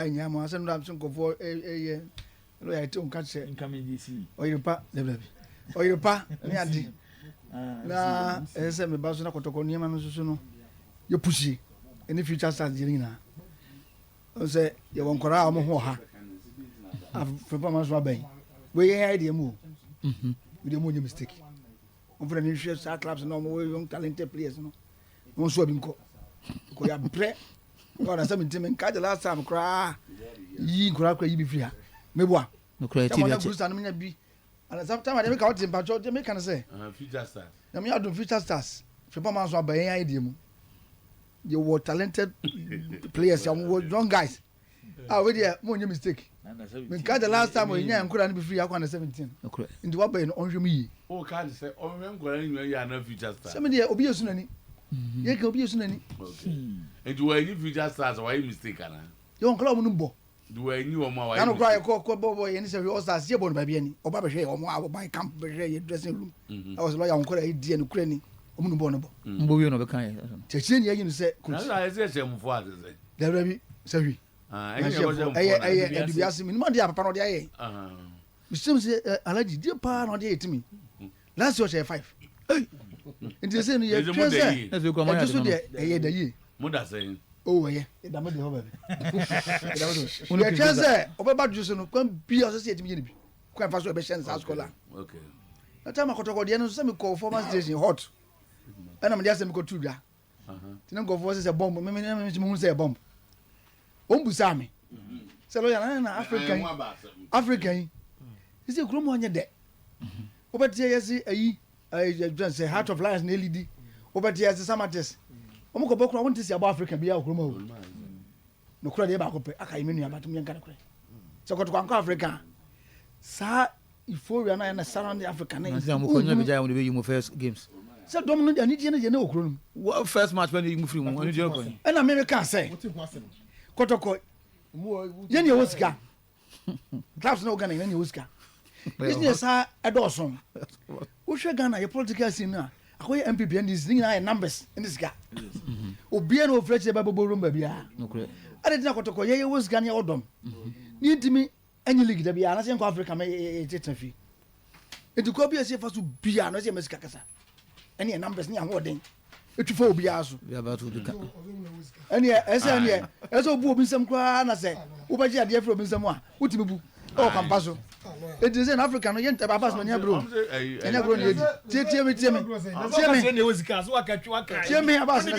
Nya mo asɛm na so nkɔfoɔ ɛyɛ lɔya ɛte nka kyerɛ ɔyere pa dabidabi ɔyere pa ne ade na ɛsɛ sɛ meba so na kɔtɔkɔ nneɛma no nso so no yɛ pusie ɛne future stars deɛ no nyinaa sɛ yɛwɔ nkɔraa a wɔn ho ɔha afɛpɛ ma so abɛn wei yɛn ayɛ deɛ mu o deɛ mu nyɛ mistake wɔn fana ne nhwɛ saa clubs na wɔn wɔ young talented players no wɔn nso abi nkɔ kɔ yɛ abrɛ. Ɔna sɛ mente menka the last time koraa yi nkora koraa yi bi firi ha meboa Nokora sɛ TV mɔna akyɛ. Bruce anom nya bi ana sɛ time adeɛ meka wote mpakyɛ deɛ meka no sɛ Future stars. Nyame adom future stars fipɔ ma nso aba yɛn ayɛ deɛ mu yɛwɔ talented players a wɔwɔ young guys a wei deɛ mo nyɛ mistake menka the last time ɔyɛ nkora no bi firi akɔ under 17 Nokorɛ. nti waba yi no ɔnhwɛ mu yie. O ka ne sɛ ɔnhwɛ nkwadaa no nyinaa yie anaa future stars. Sɛ me deɛ obi yɛ su n'ani yɛ ka obi yɛ su n'ani. Okay nti wɔanyi future stars a wɔayɛ mistake anaa. Yɛ wɔn nkwadaa wɔn no bɔ. Nti wɔanyi wɔn a wɔayɛ Nano koraa mistake. yɛ kɔ kɔ bɔ bɔ yɛ ne sɛ hwɛ all stars yɛ bɔ no baabi ani ɔba bɛhwɛ yɛ wɔn a wɔba camp bɛhwɛ yɛ dressing room ɛwɔ sɛ lɔya wɔn nkwadaa yi di ɛno kura ni wɔn no bɔ no bɔ. Mbɔ wie na ɔbɛka yɛ. Kyerɛkyerɛ ni ayi no sɛ coach. Nanso ayɛ sɛ ɛhyɛ mfo ase sɛ. Dabi dabi sɛ hwi. Ɛyɛ ɛyɛ adubiase mi nimu adeɛ a papa na ɔde ayɛ. Mesem sɛ alhaji deɛ paa na ɔde ayɛ timi. Last year ɔhyɛ 5. Nti sɛ no yɛ twɛn sɛ ɛdwo so deɛ ɛyɛ da yie. Mo da sɛn? Oh ɛyɛ yɛda mo deɛ hɔ baabi. Yɛda mo deɛ. Yɛtwɛn sɛ ɔbɛba dwo so no kwan bia ɔsɛ sɛ yɛtumi yɛ no bi. Kwan fa so ɛbɛhyɛ no saa scholar. Na time akɔtɔkɔ deɛ no sɛ mekɔ former station hot ɛna mede asɛm kɔto dwa. Nti na nkurɔfoɔ sɛ sɛ bɔmb me me me mehu sɛ bɔmb. Wɔn busaa me sɛ lɔya na na Africa yi Africa yi sɛ kurom hɔ nyɛ dɛ. Wobɛte yɛ se ayi ɛyɛ sɛ Heart of Lions na elidi. Wobɛte yɛ se Samates. Wɔn kɔ bɔ kura wɔn te se abɔ Africa bi a kurom hɔ. Nokorɛ deɛ baako pɛ aka yi me nua batom yɛn ka nokorɛ. Sɛ kɔtɔkɔ ankɔ Africa saa Euphoria na na surround Africa na. Nansi na mo kɔ nyɛ bi gya wɔn de bɛ yi mo first games. Sɛ dɔm no anigyeɛ no deɛ na wɔ kuro no mu. Wɔ first match bɛ na yi mo firi mu anigyeɛ no kɔ yi. Ɛna mímí kaa sɛ kɔtɔkɔ yɛn ni ɛwɔ sika clubs na wɔ Ghana yɛn ni ɛwɔ sika yɛn ni ɛsa ɛdɔɔso wohwɛ Ghana yɛ political scene no a akɔyɛ NPP NDC ne nyinaa yɛ numbers ne sika obiara na ofiri akyire bɛ bɛbɔ wurom baabi a ɛde gyina kɔtɔkɔ yɛ yɛ wɔ sika ne yɛ wɔ dɔm ne ntumi Ɛnyɛ league da biara anasɛ yɛnkɔ Africa ma yɛtena fie. Nti kwan bi a ɛsɛ yɛfa so biara no ɛsɛ yɛma sika kasa. Ɛne yɛ numbers ne yɛ ahoɔden ɛtu fa obiara so. Ɛne ɛsɛ ɛne ɛsɛ obu obi nsɛm koraa na sɛ wobɛgye adeɛ firi obi nsɛm a wotumi bu ɛwɔ kwampa so. Ɛnti sɛ na Africa no yɛn abas no ɛnyɛ bro ɛnyɛ bro ne yɛdi. Tie tie me tie me tie me tie me abas na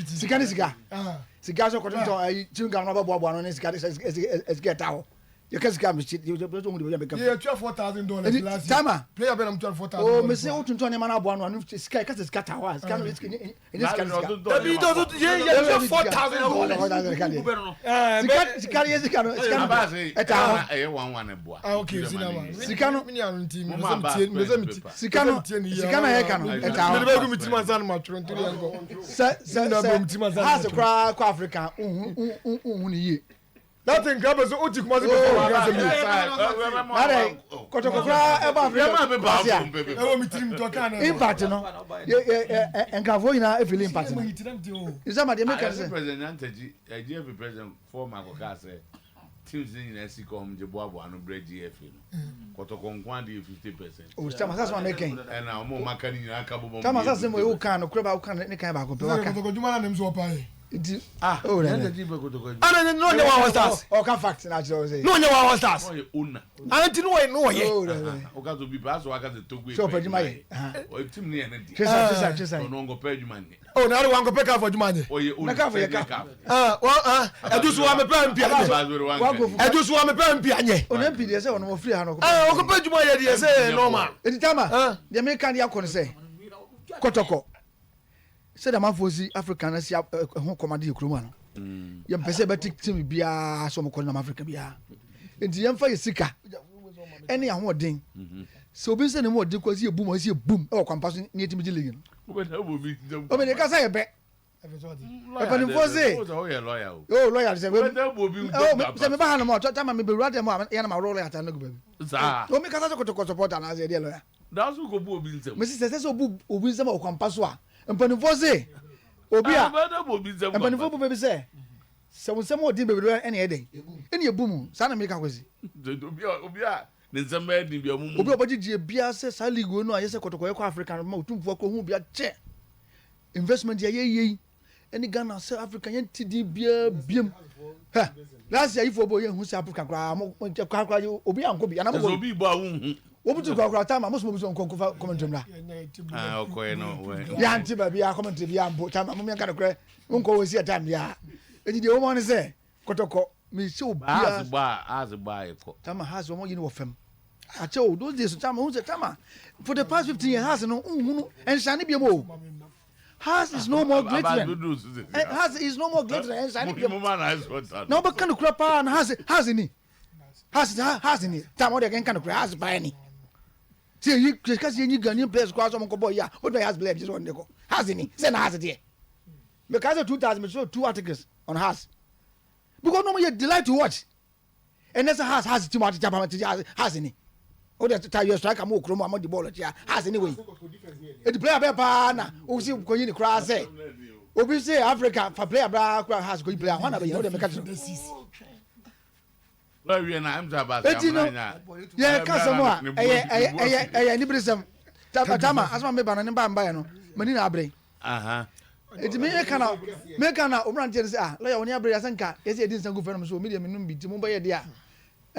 sika ne sika sika sɛ kɔtontɔn ayi chewing gum na ɔbɛboaboa no ne sika sika ɛta hɔ. Yɛka sika a mese yɛ sɛ ohun de baabi a meka fi. Yɛtua $4,000 last year. Tama. Player bɛn na mo tua $4,000. Oh mese wo tontɔn nneɛma no aboa no ano sika yɛka sɛ sika ta hɔ a sika no ɛnyɛ sika ne sika. Dabi dɔ so yɛ yɛtua $4,000. Sika sika yɛ sika no sika no ɛta hɔ. Ɛyɛ one one ɛboa. Ah okay si na ma. Sika no. Mi ni ano nti mi sɛ mi tie mi sɛ mi ti. Sika no sika na yɛka no ɛta hɔ. Mi de bɛ gu mi ti ma nsa no ma twerɛ ntoli yɛn kɔ. Sɛ sɛ sɛ house koraa kɔ Africa nhun ne yie. That thing grab so oti kumasi before we grab some. Nare kotoko kura eba Africa. Kumasi a. Ewo mi tirim to kan. Impact no. Ye ye nkrafo nyina efili impact no. Isa ma de me kan se. President Nyantakyi, GFA president former kɔkaa sɛ teams no nyinaa sika wɔn gye boaboa ano brɛ GFA no. Kɔtɔkɔ nko ara deɛ 50%. O tama sasa ma meken. Ɛna wɔn a wɔaka no nyinaa ka bobɔ mu. Tama sasa mo ewu kan no kura ba kan ne kan baako pɛ waka. Kɔtɔkɔ dwuma na nem so ɔpa yɛ. Nti ah oh na nti pɛ kɔtɔkɔ adwuma. Ana ne no ɔnyɛ one stars. Ɔka fact na akyerɛ sɛ. No ɔnyɛ one stars. Ɔyɛ owner. Ana nti no ɔyɛ no ɔyɛ. Ɔka sɛ obi pɛ asɔ waka sɛ Togo yɛ pɛ adwuma yɛ. Ɔyɛ team ne yɛ ne deɛ. Twesa twesa twesa. Ɔno ɔnkɔpɛ adwuma nyɛ. Oh na wankɔpɛ caf adwuma anyɛ. Ɔyɛ owner. Na caf yɛ caf. Ah wa ah ɛdu so wa mepɛ mpi anyɛ. Ɛdu so wa mepɛ mpi anyɛ. Ɔno mpi deɛ sɛ ɔno ɔfiri ha no. Ah ɔkɔpɛ adwuma yɛ deɛ sɛ yɛ normal. Eti tama deɛ meka de akɔ no sɛ kɔtɔkɔ sɛdeɛ amanfoɔ si Africa no si ɛho kɔm ade yɛ kurom ano yɛmpɛ sɛ yɛbɛte team biara sɛ ɔmokɔ nam Africa biara nti yɛmfa yɛ sika ɛne ahoɔden sɛ obi sɛ ne mu ɔden kɔ sɛ yɛbum ɔsɛ yɛbum ɛwɔ kwampa so ne yɛtumi gye league no obi ne kasa yɛ bɛ mpanimfoɔ se o lɔya sɛ sɛ meba ha nom a tama mebɛwura dɛm a yɛna maworɔ lɔya ata no gu baabi o mekasa sɛ kotokɔ support anaasɛ ɛdeɛ lɔya mesi sɛ sɛ sɛ obu obi nsɛm wɔ kwampa so a mpanimfoɔ se obi a mpanimfoɔ bu baabi sɛ. Sɛ wo nsɛm wɔ din bebrebe a ɛne ɛyɛ dɛn? Ɛne ɛbu mu. Saa na meka Kwasi. Obi a obi a ne nsɛm bɛyɛ den bi a ɔmo mu. Obi a ɔbɛgye gyeɛ biara sɛ saa league wei no a yɛsɛ kɔtɔkɔ yɛkɔ Africa no ma Otumfoɔ akɔ hu bi akyɛ investment yɛ yɛ yei ɛne Ghana sɛ Africa yɛn ti din biara biam. Hɛ last year ayifoɔ bɔ yɛn hu sɛ Africa koraa mo koraa koraa obi ankɔ bi anaa mo kɔ bi. Obi bɔ a wonhu. Wɔn ti koraa koraa time a mo sɛ mo bi sɛ nkɔ nkɔfa commentary mmra. Ah ɔkɔɛ no. Yɛante baabi a commentary biara mpo time a mo mmiɛnka no korɛ. Wonkɔ wɔ si time biara. Eti deɛ wɔn ne sɛ kɔtɔkɔ mehyɛ obiara. Haas bɔ a Haas bɔ a yɛkɔ. Tama Haas wɔn yi no wɔ fam. Akyɛ o those days tama ohun sɛ tama for the past 15 years Haas no nhunu nhyane bi mu o. Haas is no more glittering. Haas is no more glittering nhyane bi mu. Na wɔbɛka no kura paa na Haas Haas ni. Haas Haas ni tama wɔde nka no kura Haas paa ni. Sɛ yɛyi kasi yɛnyi Ghanaian players koraa sɛ wɔn nkɔbɔ yi a wotumi ayɛ Haas player bi sɛ wɔn de kɔ Haas ni sɛ na Haas deɛ. Mekae sɛ 2000 metwerɛ two articles on Hearts because na wɔyɛ delight to watch. Ɛnɛ sɛ Hearts Hearts team atete apam atete Hearts Hearts ni. O de ta yɛ striker mo wɔ kurom a mo de bɔɔl akyi a Hearts ni wei. Eti player bɛɛ paa na o si kɔyi ne koraa sɛ obi sɛ Africa fa player bra koraa Hearts kɔyi player hɔn na bɛyɛ o de meka kyerɛ. Eti no yɛka asɛm a ɛyɛ ɛyɛ ɛyɛ ɛyɛ aniberesɛm. Tama asɛm a meba no ne ba mbaeɛ no m'ani na abere. Eti me ka na me ka na omranteɛ no sɛ ah lɔya wɔn abere asɛ nka yɛsɛ yɛdi nsa gu fɛ nom so mi deɛ me nom bi ti mo bɛyɛ deɛ a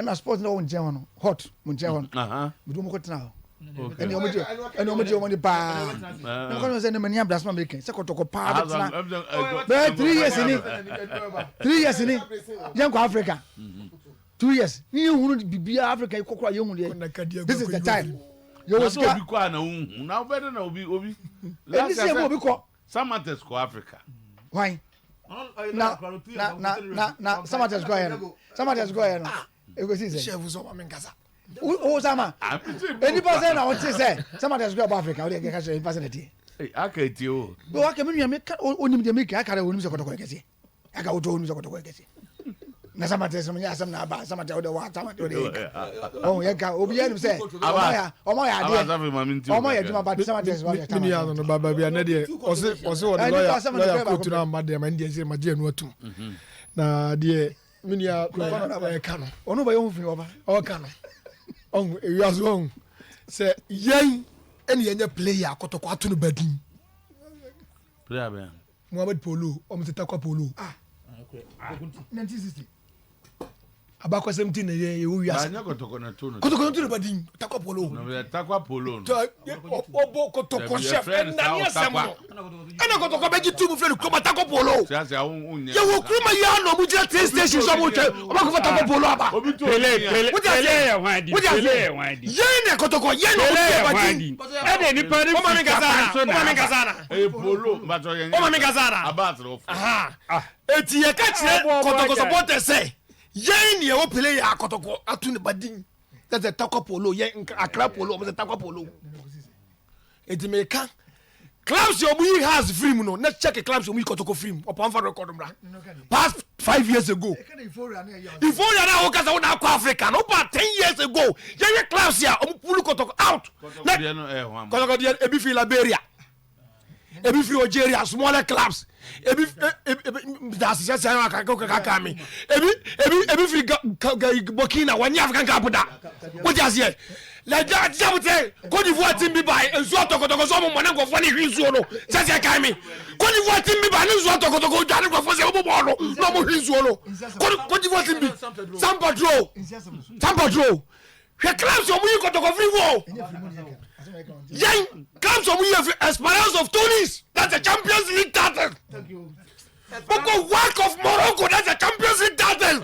ɛna sport na wɔn nkyɛn hɔ no hot mo nkyɛn hɔ no mede wɔn kɔ tena hɔ ɛne wɔn gye ɛne wɔn gye wɔn de paa na wɔn sɛ ne mani abere asɛm a meka sɛ kɔtɔkɔ paa bɛtena bɛyɛ 3 years ni 3 years ni yɛn kɔ Africa 2 years ni yɛn hunu bibiara Africa yi kɔkɔrɔ a yɛn hunu deɛ this is the time yɛ wɔ sika obi kɔ a na wohu na wobɛdɛ na obi obi ɛni sɛ yɛ mu obi kɔ Samatex kɔ Africa hwan na na na na na Samatex kɔ yɛ no Samatex kɔ yɛ no ekosi sɛ Chef sɛ ɔma me nkasa. wo sama nipa sɛ na wote sɛ Samatex kɔ ɛbɔ Africa wode kɛka kyerɛ nipa sɛ na teɛ aka etie o bɛ waka me nua meka onim deɛ meka aka dɛ onim sɛ kɔtɔkɔ yɛ kɛseɛ aka wotɔ onim sɛ kɔtɔkɔ yɛ kɛseɛ na Samatex no nyɛ asɛm na aba Samatex wode wa Samatex wode yɛka ɔho yɛka obi yɛ nim sɛ ɔma yɛ ɔma yɛ adeɛ ɔma yɛ adwuma ba Samatex wa Me nua no no ba baabi a ne deɛ ɔse ɔse ɔde lɔya lɔya kootu no amma deɛ ma ne deɛ sɛ magye ɛno atum na deɛ me nua lɔya ɛka no ɔno bɛyɛ ho fi ɔba ɔka no ɔhu ewiase ɔhu sɛ yɛn ɛne yɛnyɛ player akɔtɔkɔ ato no badin player bɛn Mohamed Polo ɔmo sɛ Takwa Polo ah 1960 abakɔsɛm ti na yɛ yɛwɔ wiase nyɛ kɔtɔkɔ na to no kɔtɔkɔ no to no badin Takwa Polo na bɛ Takwa Polo no ɔbɔ kɔtɔkɔ chef ɛnani asɛm no ɛna kɔtɔkɔ bɛgye tu mu fɛ no kuroma Takwa Polo yɛwɔ kuroma yi ano ɔmo gyina train station sɛ ɔmo twɛ ɔmo akɔfa Takwa Polo aba obi to Pele Pele Wode Pele aseɛ? yɛ hwan di Wode Pele aseɛ? yɛ hwan di yɛn na kɔtɔkɔ yɛn na ɔmo Pele tu yɛ hwan badin di ɛde nipa ne ɔma mi fi nkasa kwan na so na ɔma mi aba nkasa na ɛyɛ Polo mbatɔ yɛn ɔma mi nkasa na aba atoro fo Aha. eti yɛ ka kyerɛ Ɔbɔ, ɔbɔ kɔtɔkɔ agya. supporters sɛ yɛn ni yɛwɔ Pele yɛ akɔtɔkɔ ato ne badin sɛ Takwa Polo yɛn Accra Polo ɔmo sɛ Takwa Polo eti mi ka clubs yɛ ɔmo yi Hearts firi mu no na check clubs yɛ ɔmo yi kɔtɔkɔ firi mu ɔpɔn fa record mra past 5 years ago Euphoria na awo kasa wo na akɔ Africa no ba 10 years ago yɛyɛ clubs yɛ ɔmo pull kɔtɔkɔ out na deɛ no ɛyɛ hwan kɔtɔkɔ deɛ ebi firi Liberia, ebi firi Algeria, smaller clubs, ebi ebi daasi sɛ sɛ aka kaka mi ebi firi Burkina wɔnyɛ African Cup da o ti aseɛ lɛja jabutɛ Cote d'Ivoire team bi ba ye nsuo atɔ kɔtɔkɔ so ɔmo mɔ ne nkɔfɔ ne hwi nsuo no sɛ sɛ kan mi Cote d'Ivoire team bi ba ne nsuo atɔ kɔtɔkɔ dwa ne nkɔfɔ sɛ ɔmo bɔɔl no na ɔmo hwi nsuo no Cote d'Ivoire team bi San Pedro San Pedro hwɛ clubs ɔmo yi kɔtɔkɔ firi wɔ yɛn clubs ɔmo yi efi Esperance of Tunis, that's a Champions League title. Boko WAC of Morocco, that's a Champions League title.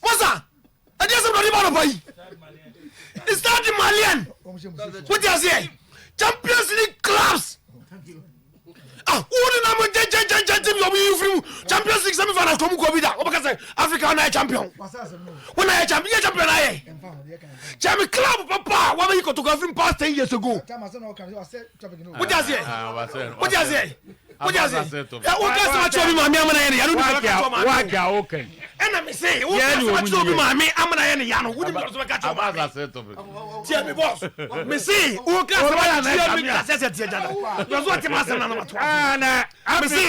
Masa ɛdi ɛsɛ na ɔdi ba nɔpa yi Stade Malien wote aseɛ Champions League clubs ah wo ni na mo nkyɛnkyɛnkyɛnkyɛn team ɔmo yi firi mu Champions League semi final kɔmu kɔ bi da wɔbɛka sɛ Africa ɔna yɛ champion wɔna yɛ champion yɛ champion ayɛ kyɛmi club papa a wɔbɛyi kɔtɔkɔ firi mu past 10 years ago wote aseɛ wote aseɛ. Wogye ase? Ɛ woka asɛm akyerɛ obi maame amana yɛ ne ya no wonim deɛ ɔbɛka akyerɛ wo maame. Ɛna me se woka asɛm akyerɛ obi maame amana yɛ ne ya no wonim deɛ ɔno nso bɛka akyerɛ wo maame. Tie me boss. Me se woka asɛm akyerɛ me ka sɛ sɛ tie gyada. Yɛ so ɔte m'asɛm na na mato aso. Me se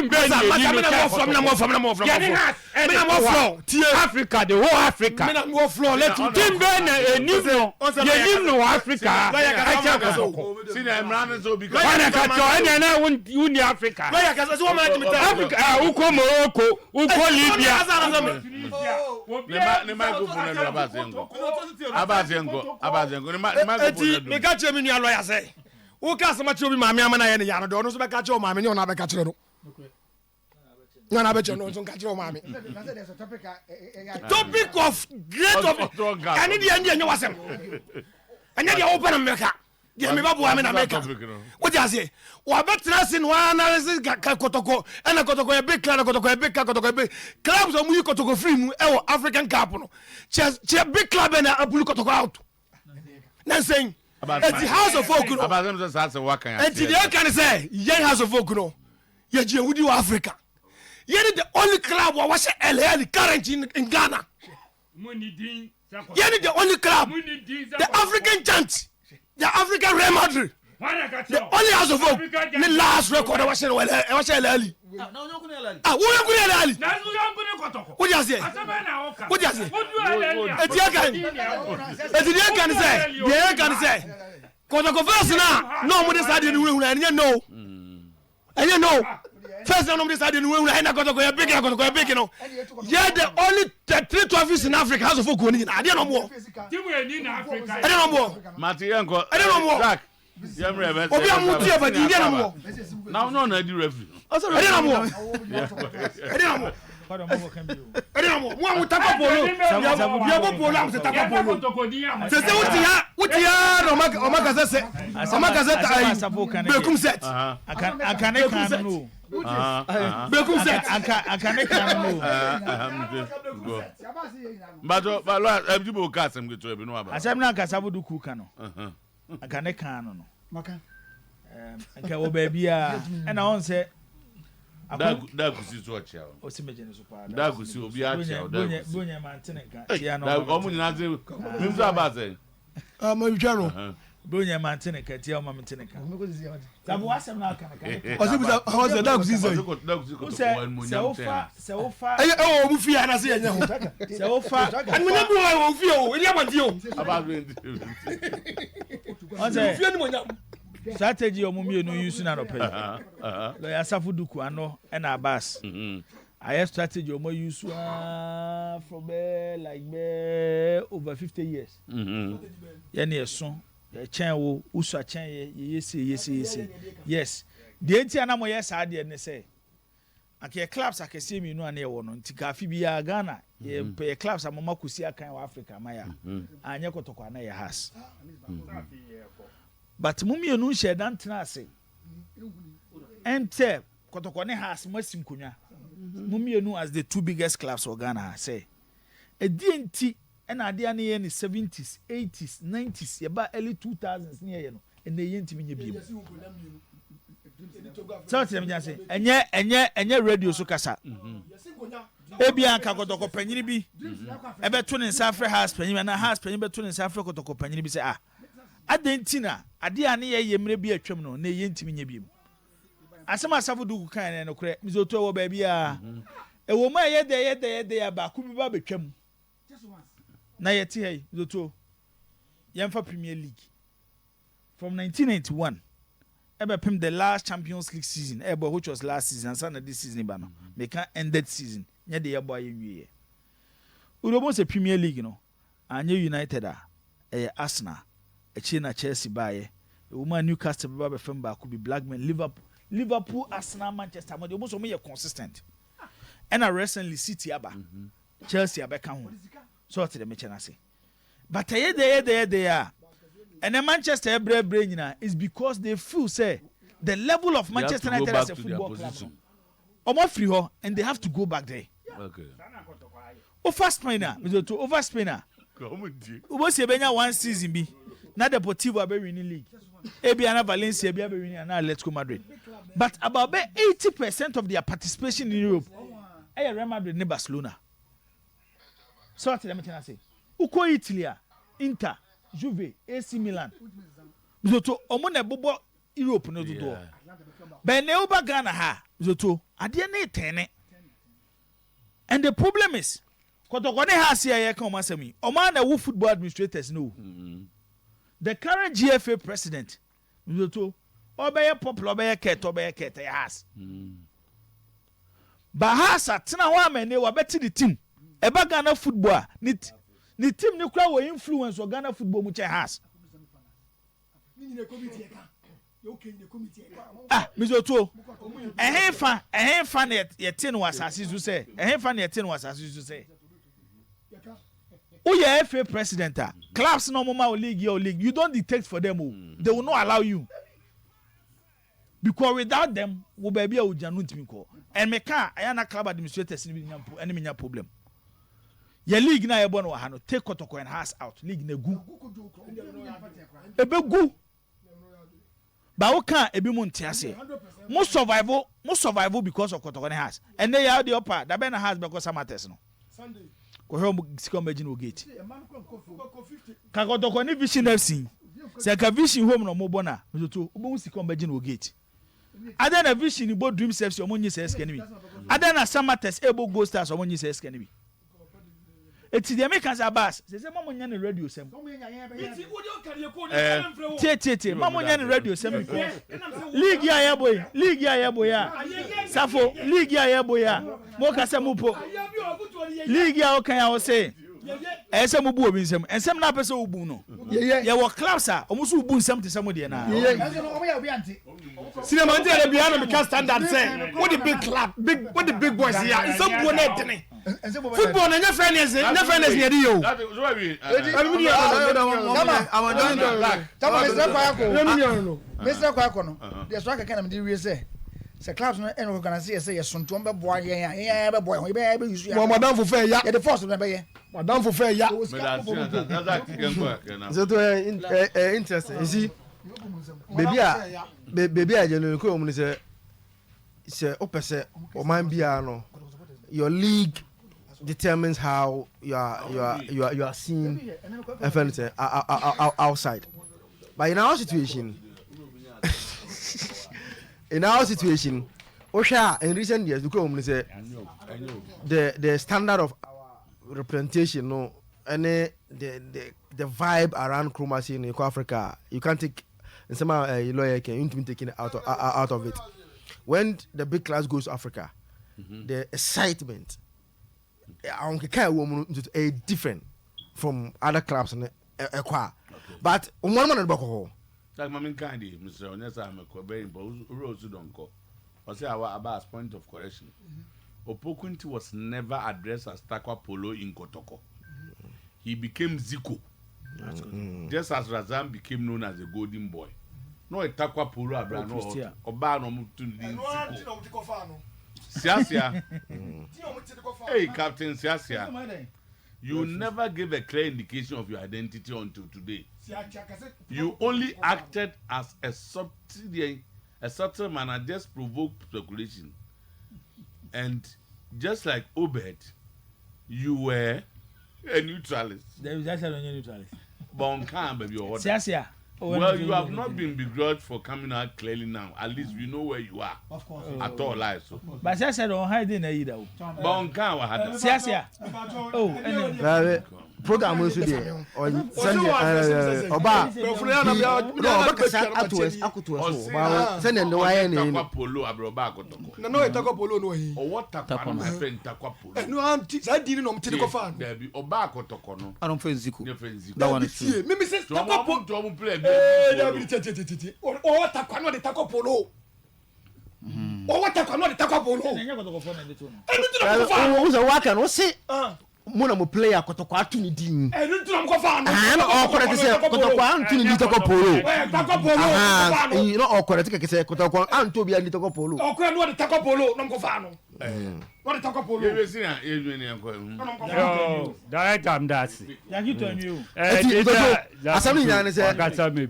masa masa me na mewɔ floor me na mewɔ floor me na mewɔ floor me na mewɔ floor tie. Africa the whole Africa. Me na mewɔ floor let me Team bɛn na enim no yɛnim no wɔ Africa ɛkyɛ kɔtɔkɔ. Wana ka kyɛ ɛnna na wonni Africa. Africa a wokɔ Morocco wokɔ Libya. Ne microphone na aba ase nkɔ. Aba ase nkɔ. Aba ase nkɔ. Ne microphone Eti meka kyerɛ me nua lɔya sɛ woka asɛm akyerɛ obi maame ama no ayɛ ne ya no deɛ ɔno nso bɛka kyerɛ wo maame nyɛ ɔno abɛka kyerɛ no. Nyɛ ɔno abɛkyerɛ no nso nka kyerɛ wo maame. Topic of great topic ɛne deɛ ɛne deɛ nyɛ wasɛm ɛnyɛ deɛ wopɛ na mebɛka deɛ mebɛboa me na meka wote aseɛ wabɛtena ase no analysis kɔtɔkɔ ɛna kɔtɔkɔ yɛ big club na kɔtɔkɔ yɛ big club kɔtɔkɔ yɛ big clubs a wɔyi kɔtɔkɔ firi mu ɛwɔ African Cup no kyɛ kyɛ big club ɛna apuli kɔtɔkɔ out na nsɛn eti house of folk no eti deɛ ɛka ne sɛ yɛn house of folk no yɛgye yɛn wudi wɔ Africa yɛne the only club a wɔhyɛ El current in Ghana yɛne the only club the African giant the African Real Madrid the only house of hope ne last record a wɔhyɛ no wɔhyɛ El Ahly ah wo yɛn kuni El Ahly wo di aseɛ wo di aseɛ eti yɛ kan eti deɛ kan sɛ deɛ yɛ kan sɛ kɔtɔkɔ fɛs na na wɔn de saa deɛ no hunahuna ɛnyɛ no. Ɛnyɛ no first na nom de saa deɛ no wura ɛna kɔtɔkɔ yɛ big na kɔtɔkɔ yɛ big no yɛ the only the three trophies in Africa house of folk ni nyina adeɛ na ɔmo wɔ ɛdeɛ na ɔmo wɔ mate yɛ nkɔ ɛdeɛ na ɔmo wɔ obi a mo tie badi ɛdeɛ na ɔmo wɔ na ɔno na adi referee ɛdeɛ na ɔmo wɔ ɛdeɛ na ɔmo wɔ ɛdeɛ na ɔmo wɔ mo a mo takɔ polo yɛ bɔ polo a mo sɛ takɔ polo sɛ sɛ wote ha wote ha na ɔma ɔma kasa sɛ ɔma kasa ta ayi bekum set bekum set bekum set anka ne kan no mbatɔ balɔ ɛbi bo ka asɛm ketewa bi no aba asɛm na ankasa bo duku ka no anka ne kan no no nka wɔ baabi a ɛna ɔn sɛ dakusi so ɔkyea o ɔsi megye ne so paa dakusi obi akyea o dakusi bonye mante ne nka kyea no ɔmo nyinaa se mi nso aba sɛ ama twitwa no bonye mante ne nka tia ɔma mente ne nka sabo asɛm na aka ne ka ɔsi bisa ɔsɛ dakusi sɛ sɛ sɛ wofa sɛ wofa ɛyɛ ɛwɔ ɔmo fie anase yɛ nyɛ ho sɛ wofa animonyam bi wɔ wɔ fie o ɛni abɔnten o ɔsɛ fie animonyam strategy ɔmo mmienu yi su na nɔpɛ yi lɔya asafo duku ano ɛna abas ayɛ strategy ɔmo yi su aa for bɛɛ like bɛɛ over 50 years. Yɛne ɛso yɛkyɛn wo wosu akyɛn yɛ yɛyɛ se yɛyɛ se yɛyɛ se. Yes, deɛ nti a na moyɛ saa deɛ ne sɛ anka yɛ clubs akɛseɛ mmienu a ne yɛwɔ no nti kaafi biara Ghana yɛpɛ yɛ clubs a moma kɔsi akan wɔ Africa ma yɛ a anyɛ kɔtɔkɔ ana yɛ has, but mo mmienu nhyɛ da ntena ase ɛntɛ kɔtɔkɔ ne has mo asi nkonnwa mo mmienu as the two biggest clubs wɔ Ghana ha sɛ ɛdeɛ nti ɛna adeɛ a ne yɛ ne 70s, 80s, 90s, yɛba early 2000s ne yɛyɛ no ɛnɛ yɛ ntumi nyɛ bio. Sɛ ɔte dɛm gyina se ɛnyɛ radio so kasa ebi anka kɔtɔkɔ panyin bi ɛbɛto ne nsa afrɛ house panyin bi anaa house panyin bɛto ne nsa afrɛ kɔtɔkɔ panyin bi sɛ ah, adan nti na adeɛ a ne yɛyɛ mmerɛ bi atwam no na yɛ ntumi nyɛ bio. Asɛm a asafo duku kan no nokorɛ misoto ɛwɔ baabi a ɛwɔ mu a ɛyɛ dɛ ɛyɛ dɛ ɛyɛ dɛ a baako bi ba bɛtwam na yɛte ha yi. Misoto yɛmfa Premier League from 1991 ɛbɛpem the last Champions League season ɛbɔ, which was last season ansa na this season ba no, meka ended season nyɛ de yɛbɔ a yɛnwieɛ. Wode wɔn sɛ Premier League no anyɛ United a ɛyɛ Arsenal, akyire na Chelsea baayɛ, ɛwɔ mu a Newcastle bɛba bɛfam baako bi, Blackburn, Liverpool, Liverpool, Arsenal, Manchester, mo de wɔn nso wɔn yɛ consistent, ɛna recently City aba, Chelsea abɛka ho so ɔte dɛm kyɛn ase. But ɛyɛ dɛ ɛyɛ dɛ ɛyɛ dɛ a ɛnɛ Manchester ɛbrɛbrɛ nyinaa is because they feel say the level of Manchester United as a football club no ɔmo afiri hɔ and they have to go back there. Over Spain a mizoto over Spain a wobɔsi ebenya one season bi na Deportivo abɛwin league. Ebia na Valencia bi abɛwini anaa Atletico Madrid. But about bɛ 80% of their participation in Europe ɛyɛ Real Madrid ne Barcelona. Sɛ wate deɛ mete no ase? Wokɔ Italy a, Inter, Juve, AC Milan, Zoto, wɔn na ɛbobɔ Europe no dodoɔ. But ɛnɛ woba Ghana ha a, Zoto, adeɛ no retɛne. And the problem is, Kɔtɔkɔ ne Hearts yi a yɛreka wɔn asɛm yi, wɔn ara na ɛwo football administrators no o. The current GFA president, Nzoto, ɔbɛyɛ popular, ɔbɛyɛ kɛt, ɔbɛyɛ kɛt, ɛyɛ Hearts. But Hearts atena hɔ ama ɛnɛ wabɛte ne team. Ɛba Ghana football a, ne ne team no kura wɔ influence wɔ Ghana football mu kyɛn Hearts. Ah, Mizoto, ɛhefa, ɛhefa na yɛte no wɔ asase so sɛ, ɛhefa na yɛte no wɔ asase so sɛ, woyɛ FA president a, clubs na wɔn ma wo league yɛ o league, you don't dictate for them o, they will not allow you. Because without them, wo baabi a wogyina no ntumi nkɔ. And meka a, ɛyɛ na club administrators no bi nya mpo, ɛne me nya problem. Yɛ league na yɛbɔ no wɔ ha no, take Kotoko and Hearts out, league na egu. Ebegu. Ba wo ka a ebi mo nte aseɛ. Mo survive mo survive because of Kotoko ne Hearts. Ɛnɛ yi ara deɛ ɔpa da bɛn na Hearts bɛkɔ Samatex no? Kɔhwɛ wɔn sika wɔn bɛgye no wɔ gate. Ka Kotoko ne Vision FC sɛ nka Vision home na wɔn bɔ no a mesoto wobɛhu sika wɔn bɛgye no wɔ gate. Adɛn na Vision bɔ Dreams FC wɔn nye saa sika no bi? Adɛn na Samatex ɛbɔ Gold Stars wɔn nye saa sika no bi? Eti deɛ meka sɛ Abbas, sese ma mo nyɛ ne radio sɛm. Tie tie tie, ma mo nyɛ ne radio sɛm because league a yɛbɔ yi, league a yɛbɔ yi a, safo league a yɛbɔ yi a, mo ka sɛ mo po league a ɔkan a ɔsɛ ɛyɛ sɛ mo bu obi nsɛm, nsɛm na apɛ sɛ obu no. Yɛwɔ clubs a wɔn nso bu nsɛm te sɛ mo deɛ naa. Sinima nti yɛrɛ bia na meka standard sɛ wode big club big wode big boys yɛ a nsɛm buo na ɛdene football na ɛnyɛ fairness ɛnyɛ fairness na yɛde yɛ o. Tama mesrɛ kwan akɔ mesrɛ kwan akɔ no deɛ so akeka na mede wie sɛ sɛ clubs no ɛna organise yɛ sɛ yɛsonto wɔn bɛboa yɛn a yɛn a bɛboa yɛn ho yɛbɛyɛ bɛyi so yɛ madamfo fɛ ya yɛde force na bɛyɛ madamfo fɛ ya. So to ɛ interesting you see beebi a beebi a yɛgyina no kuro mu no sɛ sɛ wopɛ sɛ ɔman biara no your league determines how you are you are you are you are seen ɛfɛ no sɛ outside but in our situation in our situation wohwɛ a in recent years kuro mu no sɛ the the standard of our representation no ɛne the the the vibe around Kumasi no yɛkɔ Africa a you can't take nsɛm a ɛyi lawyer kɛn you ntumi take it out of, out of it when the big class goes to Africa mm -hmm. the excitement ahonkeka ɛwɔ mu no nso ɛyɛ different from other clubs no ɛkɔ a but wɔn mo na de bɛkɔ hɔ. Like mami nkan de mesrɛ ɔnyɛ saa mɛkɔ very important owura osu dɔnkɔ ɔsɛ awa aba as point of correction Opokunti was never addressed as Tarkwa Polo in Kotoko he became Zico just as Razan became known as the golden boy na ɔyɛ Tarkwa Polo abira na ɔbaa na ɔmo tu ne din Zico Siasia hey Captain Siasia you never gave a clear indication of your identity until today you only acted as a subsidiary a subtle man and just provoked speculation and just like Obed you were a neutralist. Dabi Siasia na ɔnyɛ neutralist. But ɔnkaa baabi ɔwɔ da. Siasia. Well, you have not been begrudged for coming out clearly now. At least we know where you are. Of course. At all lies so. But Siasia de ɔha de na ayi da o. But ɔnkaa wɔ ha da. Siasia. Oh, ɛnɛ. Program nso deɛ ɔyi sɛdeɛ ɛɛ ɔba na ɔbɛkasa ato ɛs akoto ɛso ɔba sɛdeɛ ne wayɛ ne yi no. Takwa polo abirɛ ɔba akɔtɔkɔ. Na na ɔyɛ takwa polo no ɔyi. Ɔwɔ takwa no na fɛn takwa polo. Ɛnu anti saa di ni na ɔmo ti de kɔ fa no. Dabi ɔba akɔtɔkɔ no. Anam fɛn ziko. Ne fɛn ziko. That one is true. Mimi sɛ takwa polo. Tɔmu play bi. Ee dabi tiɛ tiɛ tiɛ tiɛ ɔwɔ takwa na ɔde takwa polo. Ɔwɔ takwa na ɔde takwa polo. Ɛnyɛ kɔtɔkɔfɔ na ɛde to no. Ɛnu ti na ɔmo fa no. Ɛɛ o sɛ waka no o se. Mo na mo player kɔtɔkɔ ato ne din. Ɛnu nti na ɔmo kɔ fa ano. Ahan na ɔkɔrɛ te sɛ kɔtɔkɔ anto ne din tɔkɔ polo. Takɔ polo. Ahan eyi na ɔkɔrɛ te kɛkɛ sɛ kɔtɔkɔ anto obi ani tɔkɔ polo. Ɔkɔrɛ no ɔde takɔ polo na ɔmo kɔ fa ano. Na ɔde takɔ polo. Yɛ bɛ si na yɛ dwen yɛn kɔ. Yoo director mi da ase. Eti nkoto asɛm ne nyinaa ne sɛ yɛ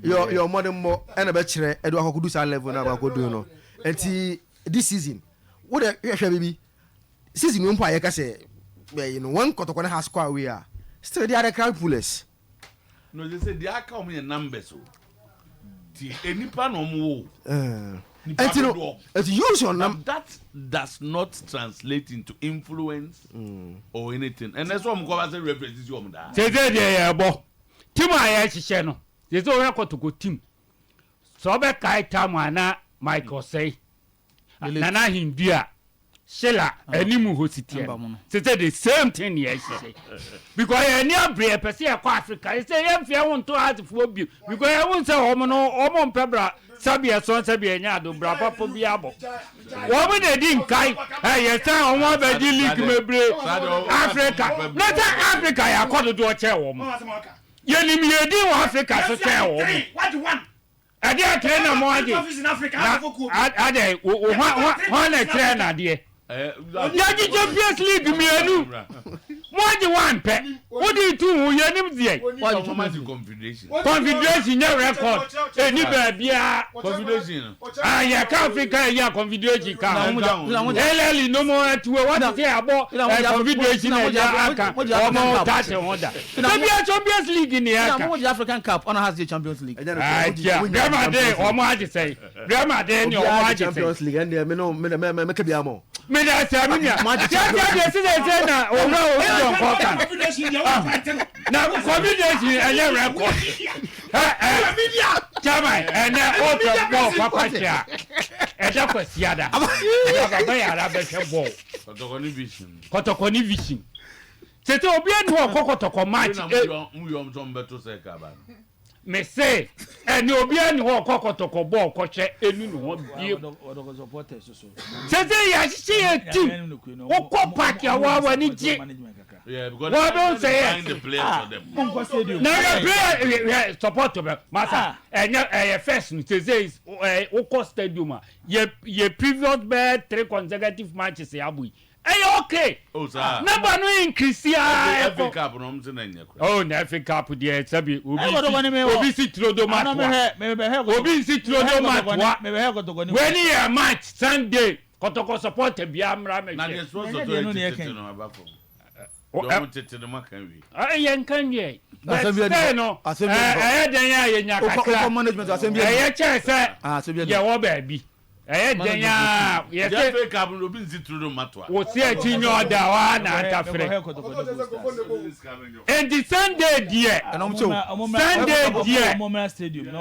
yɛ ɔmɔden mmɔ ɛna bɛkyerɛ ɛde wakɔkɔdu saa level na wakɔdu no. Eti this season wo de hwɛ bibi. Season wei mpo a yɛka sɛ ɛyi no when kɔtɔkɔ ne Hearts kɔ away a still they are the crowd pullers. No they say deɛ aka wɔn yɛ numbers o ti enipa na wɔn wɔ o. Nipa Ɛnti no dodoɔ. ɛti use your num. But that does not translate into influence mm. or anything. Ɛnɛ sɛ wɔn kɔ ba sɛ reference sisi wɔn daa. Sese deɛ yɛ bɔ team a yɛhyehyɛ no sese wɔyɛ kɔtɔkɔ team sɛ ɔbɛkae tam a na Mike Osei Nana Ahindua Sheila anim hɔ si teɛ no sɛ the same thing yɛ hyehyɛ because yɛn ani abere yɛpɛ sɛ yɛkɔ Africa yɛ sɛ yɛn mfeɛ ho nto asefoɔ bio because yɛn ho sɛ wɔn no wɔn mpɛ bra sɛbi ɛsɔn sɛbi ɛnyɛ ado bra papa bi abɔ wɔn na edi nkae ɛ yɛ sɛn wɔn abɛgye league bebree Africa na sɛ Africa yɛ akɔ dodoɔ kyɛn wɔn yɛnim yɛ din wɔ Africa so kyɛn wɔn. Ɛdeɛ akyerɛ na mo agye na adɛ hwan na kyerɛ na adeɛ yɛgye Champions League mmienu mo agye one pɛ wode tu ho yɛnim deɛ Confederation nyɛ record ɛni baabiara yɛka Africa ɛyi a Confederation ka ho LL no mo atuo wɔte sɛ abɔ Confederation ɛyɛ aka wɔn tate ho da Dabi Champions League ni Ɛna aka. mo gye African Cup ɔna has gye Champions League. Ɛnyɛ no Ah, kura. tia. Wonya Real Madrid Champions League. ɔmo agye sɛn. Real Madrid ni ɔmo Obiara gye agye sɛn. Champions League ɛndeɛ me no me me me meka bi ama wo. Me da sɛ me nua. Mo agye Tia tia Champions deɛ sisɛ sɛ na owura obi dɔn kɔ kan. Confederation deɛ wɔn fight no. Na confederation ɛnyɛ record. Ɛ ɛ chairman ɛnɛ o fɛ bɔɔl papa kyɛ a ɛda kwasiada. Baba yàrá bɛhwɛ bɔɔl. Kɔtɔkɔ ne vision. Kɔtɔkɔ ne vision. Tete obi ani hɔ ɔkɔ kɔtɔkɔ match. Eh. Mu yɔm sɔn bɛto sɛ kaba no. Me se ɛne obi ani hɔ ɔkɔ kɔtɔkɔ bɔɔl kɔhwɛ enu ne ho bie. Sese yɛahyehyɛ yɛ team wokɔ park a wa w'ani gye. Wɔn bɛ sɛ yɛ. Na yɛ player yɛ support bɛ masa ɛnyɛ ɛyɛ first no sese ɛ wokɔ stadium a yɛ yɛ previous bɛɛ three consecutive matches yɛ abo yi. Ɛyɛ okay. Oh saa. Number no increase aa ɛkɔ. FA Cup no ɔmo se na nyɛ kora. Oh na FA Cup deɛ sɛbi obi si obi si turodo ma toa. Obi nsi turodo ma toa. Wei ni yɛ match Sunday kɔtɔkɔ supporter biara mmra mɛhwɛ. Na deɛ sports authority tete no aba fam. Deɛ ɔmo tete no maka wie. Ɛyɛ nka nwie. But still no ɛyɛ dɛn a yɛnya kakra. Ɛyɛ kyɛn sɛ yɛwɔ baabi. Ɛyɛ dɛn a yɛsɛ. FA Cup no obi nsi turo do mma toa. Wo se akyi nyɛ ɔda hɔ ara na atafere. Enti Sunday deɛ Sunday deɛ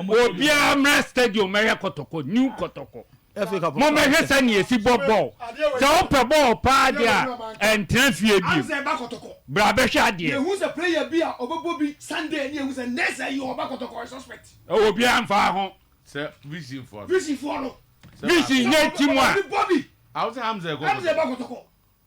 obiara mmra stadium mɛhwɛ kɔtɔkɔ new kɔtɔkɔ. Mommɛhwɛ sɛnea yɛsi bɔ bɔɔl. Sɛ wopɛ bɔɔl paa deɛ a ɛntena fie bio. Bra bɛhwɛ adeɛ. Obiara mfa ho. Sɛ vision foɔ no. Vision foɔ no. Vision nyɛ ti mu a. Bobby. Awo sɛ Hamza ɛkɔ. Hamza ɛbɔ kɔtɔkɔ.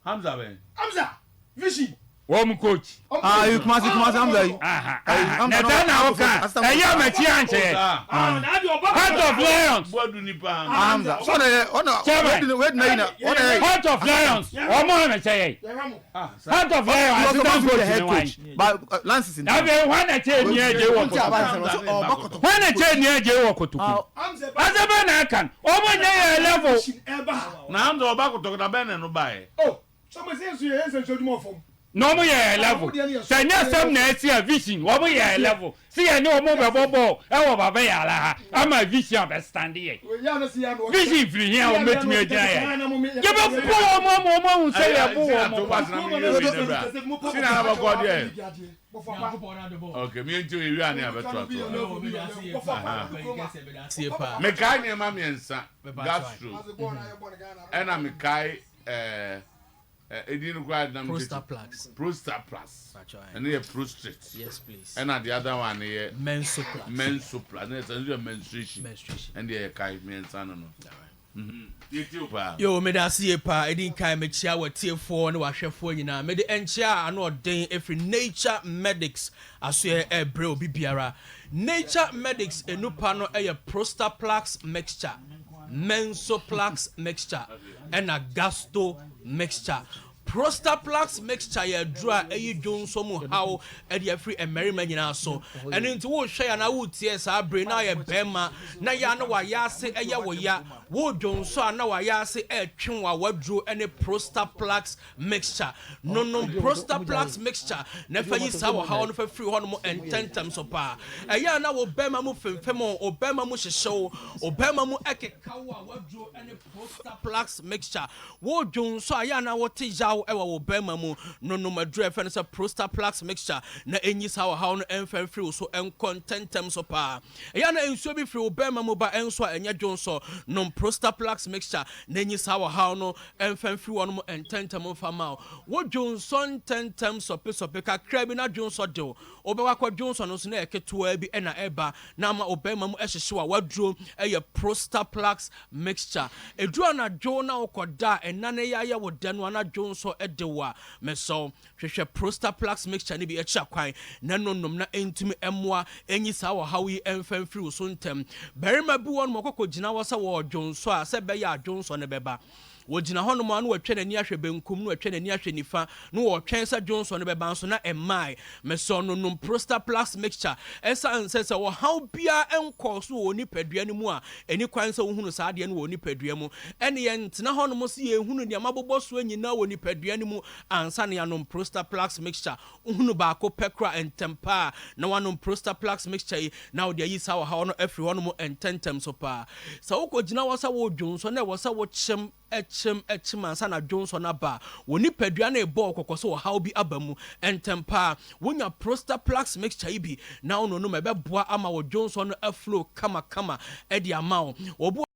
Hamza bɛn. Hamza vision. Wɔn mu coach. Ah, yi Kumasi Kumasi Hamza yi. Na ɛda na ɔka ɛyɛ amakyi ankyɛ. Heart of Lions. Buadu nipa Hamza. Hamza. So na yɛ ɔna. Chairman. Wait na yi na ɔna yɛ. Heart of Lions. Wɔn mu ankyɛ yɛ. Heart of Lions assistant coach ni wan. But uh, Lance is in. Dabi hwan na kyɛ ni ɛgye wɔ kotoku. Hwan na kyɛ ni ɛgye wɔ kotoku. Asɛ bɛ na aka no ɔmo nyɛ yɛ level. Na Hamza ɔba kotoku na bɛn na ɛno ba yɛ. Na ɔmo yɛ yɛ level. Sɛ nyɛ asɛm na ɛsi a vision ɔmo yɛ yɛ level. Si yɛ ne ɔmo bɛ bɔ bɔɔl ɛwɔ baba yɛ ala ha ama vision abɛ stand yɛ. Vision firi hin a ɔmo bɛtumi agyina yɛ. Yɛ bɛ bɔ ɔmo ama ɔmo ahu sɛ yɛ bo wɔn pa. Sina na bɔkɔ deɛ. Okay, mi nti ewi ani abɛto ato. Mekae nneɛma mmiɛnsa gastro ɛna mekae ɛɛ. Edin no koraa nam Prostaplax. Prostaplax. Ɛno yɛ prostrate. Yes please. Ɛna the other one yɛ. Mensoplax. Mensoplax. Ɛna ɛsɛ nso yɛ menstruation. Menstruation. Ɛna yɛ kae mmiɛnsa no no. Yo, meda ase yie paa. Ɛdi nkan mekyia w'atiefoɔ ne w'ahwɛfoɔ nyinaa. Mede nkyea a ano ɔden ɛfiri Nature Medics asoɛ ɛrebrɛ obi biara. Nature Medics enupa no yɛ Prostaplax Mixture, Mensoplax Mixture ɛna Gasto Mixture. Prostaplax mixture yɛ aduro a ɛyi dwonsɔ mu haw de afiri mmarima nyinaa so. Ɛno nti worehwɛ anaa woretie saa bere na ayɛ barima na yɛ a na w'ayaase yɛ wo ya, woredwonsɔ a na w'ayaase retwe wo a w'aduro ne Prostaplax mixture. Nonom Prostaplax mixture na fa yi saa ɔhaw no fa firi hɔnom ntɛmntɛm so paa. Ɛyɛ a na wo barima mu femfem wo, wo barima mu hyehye wo, wo barima mu keka wo a w'aduro ne Prostaplax mixture. Wo dwonsɔ a, ɛyɛ a na wote yaw wɔ wo barima mu no, nom aduru a yɛfrɛ no sɛ Prostaplax mixture na ɛnyi saa ɔhaw no mfa mfiri wo so nkɔ ntɛmntɛm so paa. Ɛyɛ a na nsuo bi firi wo barima mu ba nso a ɛnyɛ dwonsɔ, nom Prostaplax mixture na ɛnyi saa ɔhaw no mfa mfiri hɔ nom ntɛmntɛm mfa mma wo. Wo dwonsɔ ntɛmntɛm sɔpesɔpe kakra bi na dwonsɔ de wo, wobɛkɔ akɔ dwonsɔ no nso na ɛyɛ ketewaa bi na ɛreba na ama wo barima mu hyehye wo a, w'aduro yɛ Prostaplax Mixture, Ɛduru anadwo na wokɔda a ɛna no yɛ wo dɛ no anadwo nso de wo a, mesrɛ wo, hwehwɛ Prostaplax mixture no bi akyira kwan na ɛno nom na ɛntumi mmoa nyi saa ɔhaw yi mfa mfiri wo so ntɛm. Barima bi wɔ hɔ nom ɔkɔkɔgyina hɔ sɛ ɔredwonsɔ a, sɛ ɛbɛyɛ a dwonsɔ no bɛba. Ɔgyina hɔnom a na watwa n'ani ahwɛ benkum na watwa n'ani ahwɛ nifa na ɔretwɛn sɛ dwonsɔ no bɛba nso na ɛmmae. Mesɔɔ no nom Prostaplast mixture. Ɛsiane sɛ sɛ ɔhaw biara nkɔɔ so wɔ wo nipadua no mu a, ɛnni kwan sɛ wohunu saa adeɛ no wɔ wo nipadua mu. Ɛnne yɛntena hɔnom sɛ yɛrehunu nea mabobɔ soɔ nyinaa wɔ nipadua no mu ansa na yɛanom Prostaplast mixture. Wohunu baako pɛ koraa a, ntɛm pa ara na woanom Prostaplast mixture yi na wode ayi saa ɔhaw no afiri hɔnom ntɛmntɛm so pa ara. Sɛ wokɔgyina hɔ sɛ woredwonsɔ na ɛwɔ sɛ wokyem kyem kyem ansa na dwonsɔ no aba a, wo nipadua no rebɔ wo kɔkɔ sɛ ɔhaw bi aba mu. Ntɛm pa ara, wonya Prostaplax mixture yi bi na wononom a, ɛbɛboa ama wo dwonsɔ no aflow kamakama de ama wo. Obi wɔ.